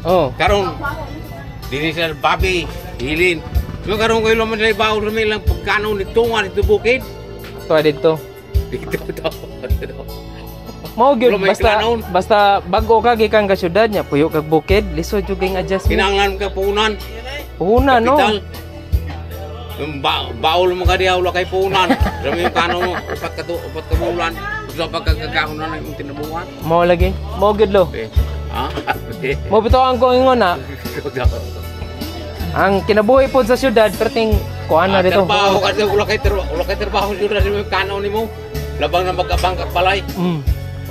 Oh. Karon dinhi sa Babi, Hilin. So karon kayo man sila baon sa ilang pagkanon ni tunga dito bukid. To dito. Dito to. Dito. Mao gyud Wala may basta klanon. Basta bago ka gikan ka syudad nya puyo kag bukid, lisod jud kay adjustment. Kinahanglan ka puhunan. Puhunan, no. Kapital. Yung baul mo ka diha, wala kay puhunan. Sa may kano mo, upat ka bulan. Sa pagkagkakahon na yung tinabuhan. Mao lagi. Mao gyud lo. Eh, ha? Eh. Mo bitaw ang ko ingon na ang kinabuhi pod sa syudad perting kuan na dito. Trabaho ka diha, wala kay trabaho sa syudad sa may kano nimo. Labang na magkabang kag balay.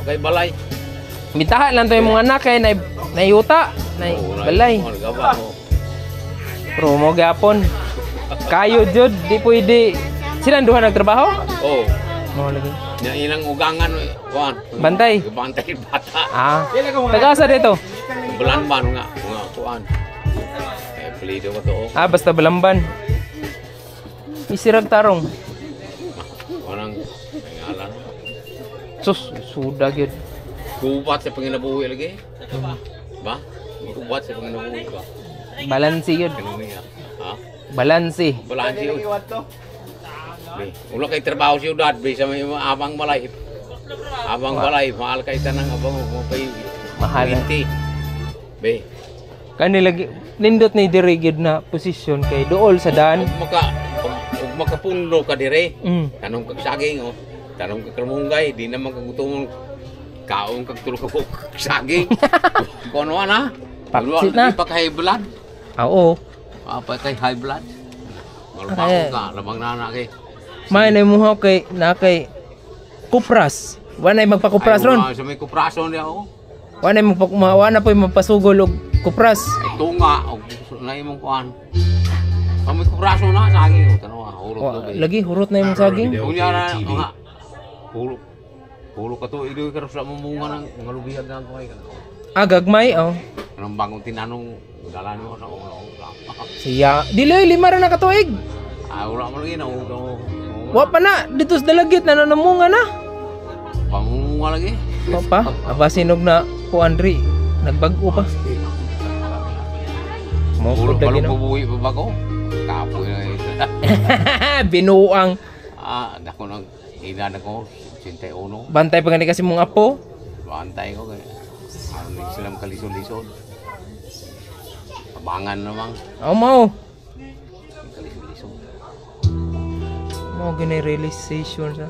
Okay balay. Mitaha lang to yung mga anak kay nay nayuta, nay Oo, balay. Oh, nagaba, oh. Pero mo gyapon. Kayo jud di pwede. Silang duha nagtrabaho? Oh. Mao lagi. Nya ilang ugangan eh, kuan. Bantay. Bantay bata. Ah. Taga-asa dito? Balanban nga mga kuan. Eh, plido ko to. Oh. Ah, basta Balamban. Isirag tarong. Walang ngalan. Sus, suda gyud. Gubat sa panginabuhi lagi. Ba? Gubat sa panginabuhi ba? Balanse gyud. Ganun niya. Ha? Balanse. Balanse yun. Be, wala kay trabaho siyudad, be, sa may abang balay. Abang balay, mahal kay tanang abang mo pay. Mahal. 20. Be, Kani lagi nindot ni diri gyud na posisyon kay duol sa daan. Ug makapundo ka dire. Tanong kag saging oh. Tanong kag kamunggay, di naman kagutomon kaon kag tulo ka buok saging. Kuno ana? Paksit na. Pa kay high blood. Ah, oo. Ah, pa kay high blood. Malbaon Ay. ka, labang nana kay. May na muhaw kay na kay kupras. Wa na magpakupras Ay, ron. wala, sa may kuprason diya ako. Wa na po'y magpasugol og kupras. Ay tunga og na imong kuan. Pa may kuprason na saging oh, tanawa hurot Wa, lubi. lagi hurot na imong saging. Unya na nga. Hulo. Hulo ka to, idoy ka sa mamunga ng mga lubihag na ko ay. Ah, gagmay oh. Anong bagong tinanong dala nimo sa ulo. Siya, dili 5 ra na ka tuig. Ah, wala mo lagi na. Wa pa na dito sa Dalagit na namunga na. Pamunga lagi. Wa pa, aba sinog na kuan ri. Nagbag-o pa. Mo Puro pud lagi balong no. bubuhi pa ba ko? Kapoy na ito. Binuang. Ah, dako nang ina na ko, 81. Bantay pa gani kasi mong apo. Bantay ko kay. Ano silang kalisod-lisod. Abangan namang Aw mao. Kalisod-lisod. Mao gani realization sa.